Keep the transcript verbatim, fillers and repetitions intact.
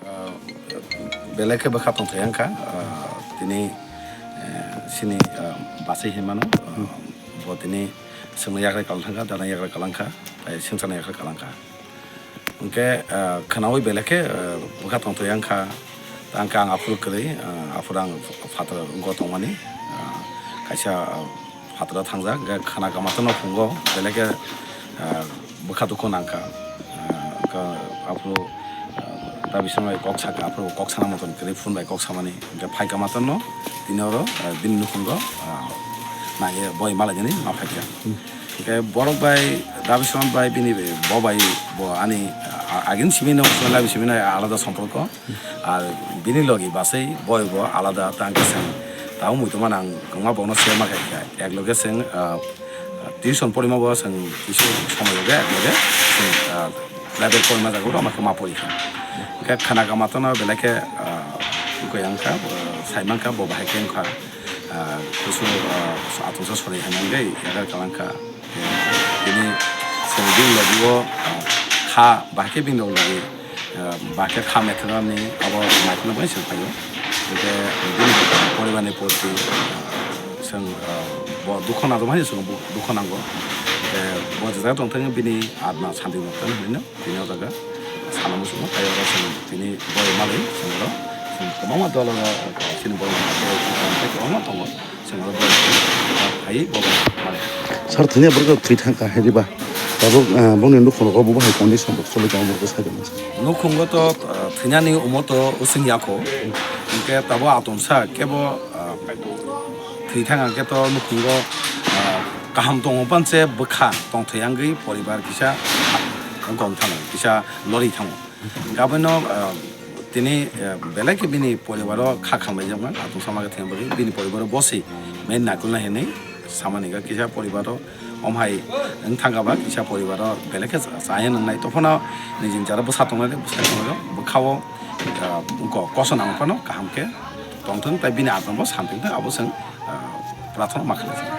Ah, belai khe bwkha tongthai wngkha, ah, tini, eh, sini, ah, bachai hinmano, ah, bo tini chwngno yagra kalang thangkha, dana yagra kalang kha, tai swngcharno yagra kalang kha. Hwnkhe, ah, khwnaui belai khe, ah, bwkha tongthai wngkha, tangkhe ang aphuru kwrwi, ah, aphuru ang phatar wngwi tongmani, ah, kaisa, ah, phataro thangjak, hwnkhe khana kama tono phungo, belai khe, ah, bwkha dukhu nangkha. Ah, hwnkhe aphuru, ah, Dabi Swan bai kok sakha, aphuru kok sana moton kwrwi phone bai kok samani. Hwnkhe phaikha ma tono, tini oro, ah, bini nukhungo, ah, naiye boi malainani ma phaikha. Hmm. Hwnkhe borok bai Dabi Swan bai bini bo bai bo ani, ah, agini simi no, Dabi simi no alada somporko. Ar bini logi bachai boi bo alada, tang khe chwng tabuk muitu mano ang kwbangma borokno share ma kha kha. Ek loge chwng, ah, tuition porima bo chwng kisa somoi loge, ek loge chwng, ah, private porima jaga o ma khe ma pori kha. Hwnkhe khana kama tono belai khe, ah, wngkha, ah, sai mankha bo bahai khe wngkha, ah, kusu, ah, atungsa sori hai mangwi yagra kalang kha. Bini chwng bini logi o, ah, kha, bahai khe bini logi, ah, bahai khe kha methanani abo naithokno bai chwng phaio. Hwnkhe bini poribarni proti, ah, chwng, ah, bo dukho nangjakmani chwng bo dukho nango. Hwnkhe bo je jaga tongthokno bini atma santi moktwng hinwi no. Tini o jaga sana muchungo, tei oro chwng tini boi malwi chwng oro chwng kwbangma dol oro chini boi malwi tei kwbangma tongo, chwng oro boi phaiwi bo malwi. Sir, thwngya borok thwi thang kha, hai diba? Tabuk, ah, bongni nukhungo bo bahai condition rok choli tongo, borok sai tongma. Nukhungo to, ah, thwinani omo to using yakho, hwnkhe tabuk atomsa kebo, ah, thwi thang khe to nukhungo, ah, kaham tongo panse bwkha tongthai wngwi poribar kisa gom thango, kisa lori thango. Abono, ah, tini, ah, belai khe bini poribaro kha khamlaijakma, atungsama khe thengwi bagwi bini poribaro boswi main nakulna hinwi samani kha kisa poribaro omhai wng thangkha ba kisa poribaro belai khe chaya nwngnai. Tongphano nijini jara bwsa tongnai, bwsa tongnai bwkhao, ah, wngkha koso nang phano kaham khe tongthwng tei bini atmabo santi wngthwng abo chwng, ah, prathana ma khlaijak.